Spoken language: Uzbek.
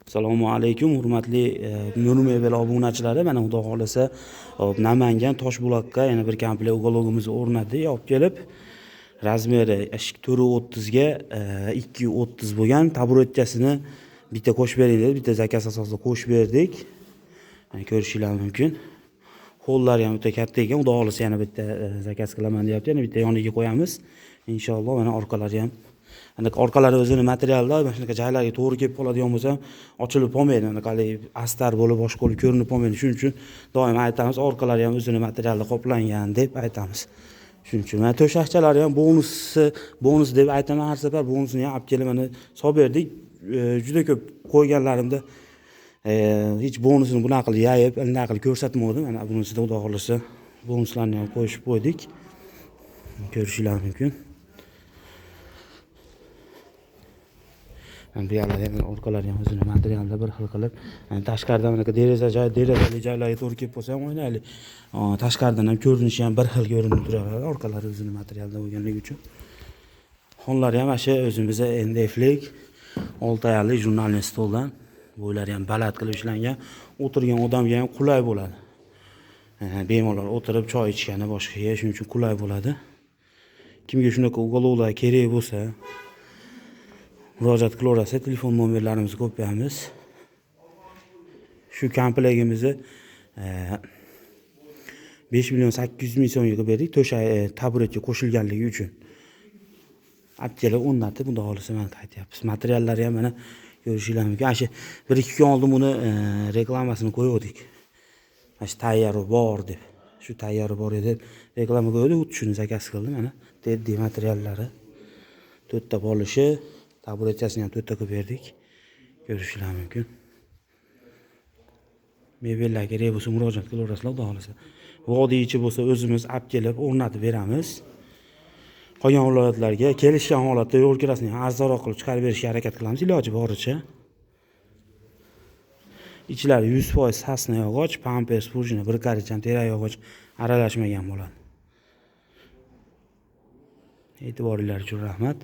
Assalomu alaykum, hurmatli Nur Mebel obunachilari. Mana, xudo xohlasa, hop, Namangan Toshbuloqqa yana bir komplekt уголок imizni o'rnatdik olib kelib. Размер i eshik 4.30 ga 2.30 bo'lgan taburetkasini bitta qo'shib bering dedi, bitta заказ asosida qo'shib berdik. Mana, ko'rishinglar mumkin. Hollari ham o'ta katta ekan. Xudo xohlasa, yana bitta заказ qilaman deyapti, yana bitta yoniga qo'yamiz inshaalloh. Mana, orqalari ham anaqa, orqalari o'zini materialda. Mana shunaqa joylarga to'g'ri kelib qoladigan bo'lsa ham, ochilib qolmaydi, anaqa haligi astar bo'lib, boshqa bo'lib ko'rinib qolmaydi. Shuning uchun doim aytamiz, orqalari ham o'zini materialda qoplangan deb aytamiz. Shuning uchun mana to'shakchalari ham bonusi, bonus deb aytaman har safar. Bonusini ham olib kelib, mana, solib berdik. Juda ko'p qo'yganlarimda hech bonusini bunaqa qilib yayib, bunaqa qilib ko'rsatmadim. Mana bunisida, xudo xohlasa, bonuslarni ham qo'shib qo'ydik, ko'rishinglar mumkin. Mana bu yoqlari ham, orqalari ham o'zini materialda bir xil qilib, tashqaridan bunaqa deraza joy, derazali joylarga to'g'ri kelib qolsa ham, o'ynaylik, tashqaridan ham ko'rinishi ham bir xil ko'rinib turadi, orqalari o'zini materialda bo'lganligi uchun. Xonlari ham mana shu o'zimizni MDFlik olti oyoqli журнальный stoldan, bo'ylari ham baland qilib ishlangan, o'tirgan odamga ham qulay bo'ladi. Bemalol o'tirib choy ichgani, boshqaga, shuning uchun qulay bo'ladi. Kimga shunaqa уголок lar kerak bo'lsa, murojaat qilaverasiz, telefon nomerlarimizni qo'yib qo'yamiz. Shu komplektimizni 5 800 000 so'mga qilib berdik, to'shak, taburetga qo'shilganligi uchun. Olib kelib o'rnatib, xudo xohlasa, mana, aytyapmiz. Materiallari ham, mana, ko'rishinglar mumkin. Ana shu 1-2 kun oldin buni reklamasini qo'ygandik, mana shu tayyori bor deb, shu tayyori bor edi deb reklama qo'ydik. Xuddi shuni заказ qildi. Mana, teddi materiallari, to'rtta bo'lishi, taburetkasini ham to'rtta qilib berdik, ko'rishinglar mumkin. Mebellar kerak bo'lsa, murojaat qilaverasizlar. Xudo xohlasa, vodiy ichi bo'lsa, o'zimiz olib kelib o'rnatib beramiz. Qolgan viloyatlarga kelishgan holatda yo'l kirasini arzonroq qilib chiqarib berishga harakat qilamiz iloji boricha. Ichlari 100% сосна yog'och, pampers, пружина, bir qarich ham terak yog'och aralashmagan bo'ladi. E'tiboringlar uchun rahmat.